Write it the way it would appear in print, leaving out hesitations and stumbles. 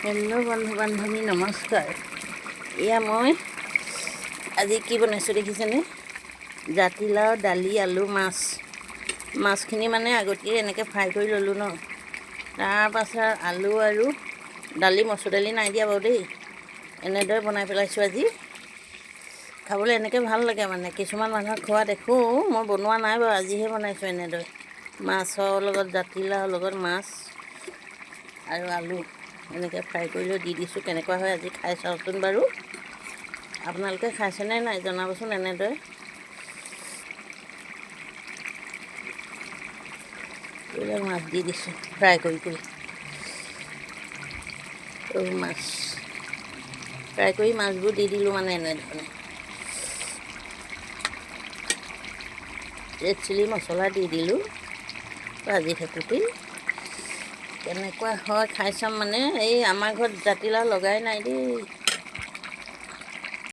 Hello' বন্ধু বান্ধৱী, নমস্কাৰ। এয়া মই আজি কি বনাইছোঁ দেখিছেনে? জাতিলাও, দালি, আলু, মাছ। মাছখিনি আগতীয়াকৈ এনেকৈ ফ্ৰাই কৰি ল'লোঁ ন। তাৰপাছত আলু আৰু দালি, মচুৰ দালি নাই দিয়া বাৰু দেই, এনেদৰে বনাই পেলাইছোঁ আজি। খাবলৈ এনেকৈ ভাল লাগে কিছুমান মানুহক খোৱা দেখোঁ, মই বনোৱা নাই বাৰু, আজিহে বনাইছোঁ এনেদৰে। মাছৰ লগত জাতিলাওৰ লগত মাছ আৰু আলু এনেকৈ ফ্ৰাই কৰি লৈ দি দিছোঁ। কেনেকুৱা হয় আজি খাই চাওঁচোন বাৰু। আপোনালোকে খাইছেনে নাই জনাবচোন। এনেদৰে এইবিলাক মাছ দি দিছোঁ ফ্ৰাই কৰি কৰি। সৰু মাছ ফ্ৰাই কৰি মাছবোৰ দি দিলোঁ এনেধৰণে। ৰেড চিলি মছলা দি দিলোঁ ভাজি থাকোঁতেই। কেনেকুৱা হয় খাই চাম। এই আমাৰ ঘৰত জাতিলাও লগাই নাই দেই।